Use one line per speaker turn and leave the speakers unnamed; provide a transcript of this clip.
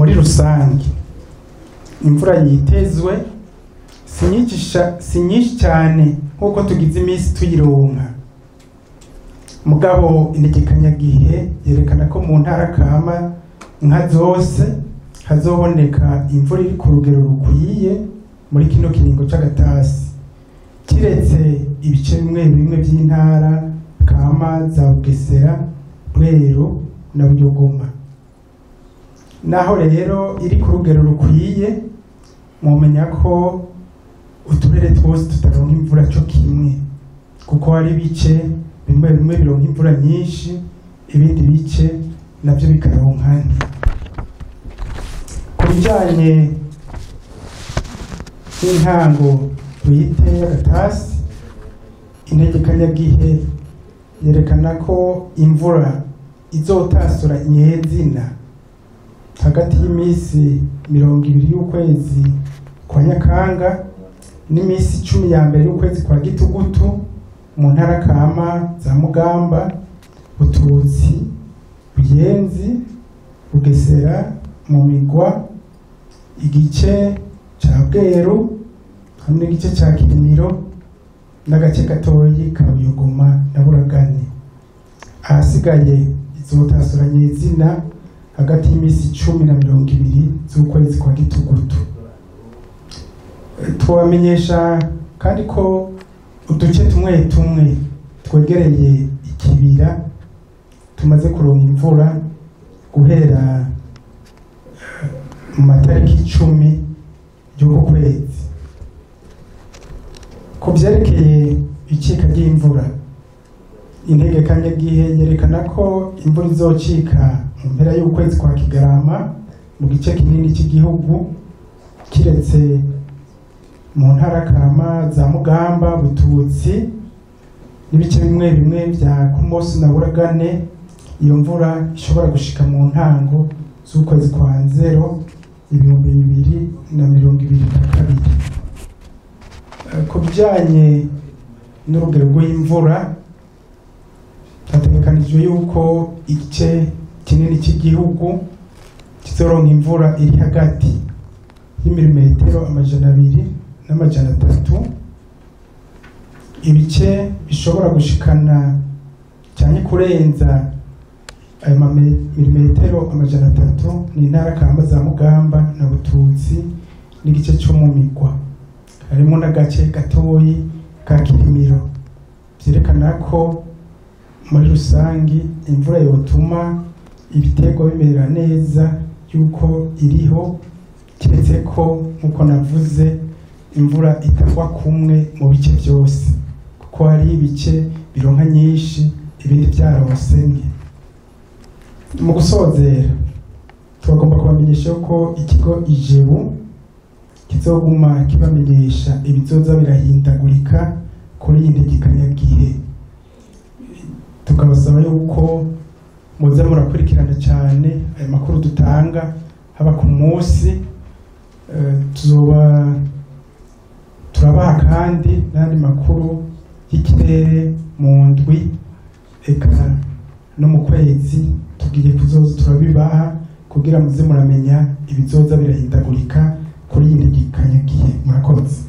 Muri rusange imvura yitezwe si nyinshi cyane nk'uko tugize iminsi tuyironka, mugabo integekanyagihe yerekana ko mu ntara kama nka zose hazoboneka imvura iri ku rugero rukwiye muri kino kiringo c'agatasi, kiretse ibice bimwe bimwe by'intara kama za Bugesera, Bweru na Buyogoma. Naho rero iri ku rugero rukwiye, mwomenya ko uturere twose tutaronka imvura co kimwe, kuko hari ibice bimwe bimwe bironka imvura nyinshi, ibindi bice navyo bikaronka nke. Ku bijanye n'intango bwite y'agatasi, integekanyagihe yerekana ko imvura izotasura nyezina hagati y'imisi 20 y'ukwezi kwa Nyakanga n'imisi 10 ya mbere y'ukwezi kwa Gitugutu mu ntara kama za Mugamba, Bututsi, Buyenzi, Bugesera, Mumigwa, igice ca Bweru hamwe n'igice ca Kirimiro n'agace gatoyi ka Buyogoma na Buragane. Ahasigaye izotasura nyezina hagati y'imisi 10 na 20 z'ukwezi kwa Gitugutu. Twamenyesha kandi ko uduce tumwe tumwe twegereye ikibira tumaze kuronka imvura guhera mu matariki 10 y'uku kwezi. Ku vyerekeye icika ry'imvura, integekanyagihe yerekana ko imvura izocika mu mpera y'ukwezi kwa Kigarama mu gice kinini cy'igihugu, kiretse mu ntara kama za Mugamba, Bututsi n'ibice bimwe bimwe vya Kumosi na Buragane. Iyo mvura ishobora gushika mu ntango z'ukwezi kwa Nzero 2022. Ku bijanye n'urugero rw'imvura, hategekanijwe yuko igice kinini cy'igihugu kizoronka imvura iri hagati y'imilimetero 200 na 300. Ibice bishobora gushikana cyane kurenza ayo milimetero 300 ni intara kama za Mugamba na Bututsi n'igice cyo mu Migwa, harimo n'agace gatoyi ka Kirimiro. Vyerekana ko muri rusangi imvura yotuma ibiterwa bimera neza yuko iriho, kiretse ko nkuko navuze imvura itagwa kumwe mu bice byose, kuko hari ibice bironka nyinshi ibindi byarose nke. Mu gusozera, tugomba kubamenyesha ko ikigo IGEBU kizoguma kibamenyesha ibizoza birahindagurika kuri iyi ntegekanyagihe. Tukabasaba yuko muza murakurikirana cyane ayo makuru dutanga haba ku munsi. Tuzoba turabaha kandi n'andi makuru y'ikirere mu ndwi eka no mu kwezi tugiye kuzoza turabibaha kugira muze muramenya ibizoza birahindagurika kuri iyi ntegekanyagihe. Murakoze.